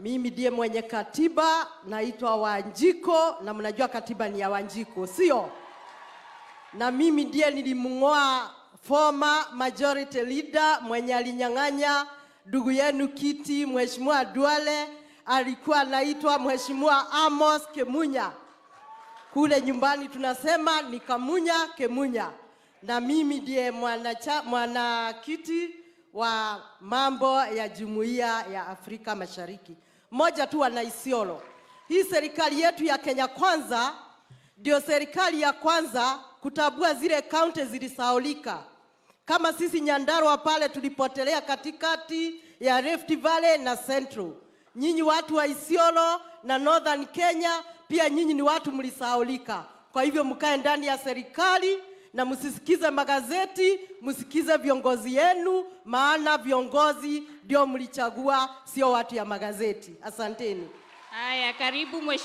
Mimi ndiye mwenye katiba, naitwa Wanjiku, na mnajua katiba ni ya Wanjiku, sio? Na mimi ndiye nilimng'oa former majority leader mwenye alinyang'anya ndugu yenu kiti, Mheshimiwa Duale, alikuwa anaitwa Mheshimiwa Amos Kemunya. Kule nyumbani tunasema ni Kamunya Kemunya, na mimi ndiye mwanakiti wa mambo ya Jumuiya ya Afrika Mashariki. Moja tu wana Isiolo. Hii serikali yetu ya Kenya Kwanza ndio serikali ya kwanza kutambua zile kaunti zilisahaulika. Kama sisi Nyandarua pale tulipotelea katikati ya Rift Valley na Central. Nyinyi watu wa Isiolo na Northern Kenya pia nyinyi ni watu mlisahaulika. Kwa hivyo mkae ndani ya serikali na msisikize magazeti, msikize viongozi yenu, maana viongozi ndio mlichagua, sio watu ya magazeti. Asanteni. Haya, karibu Mheshimiwa.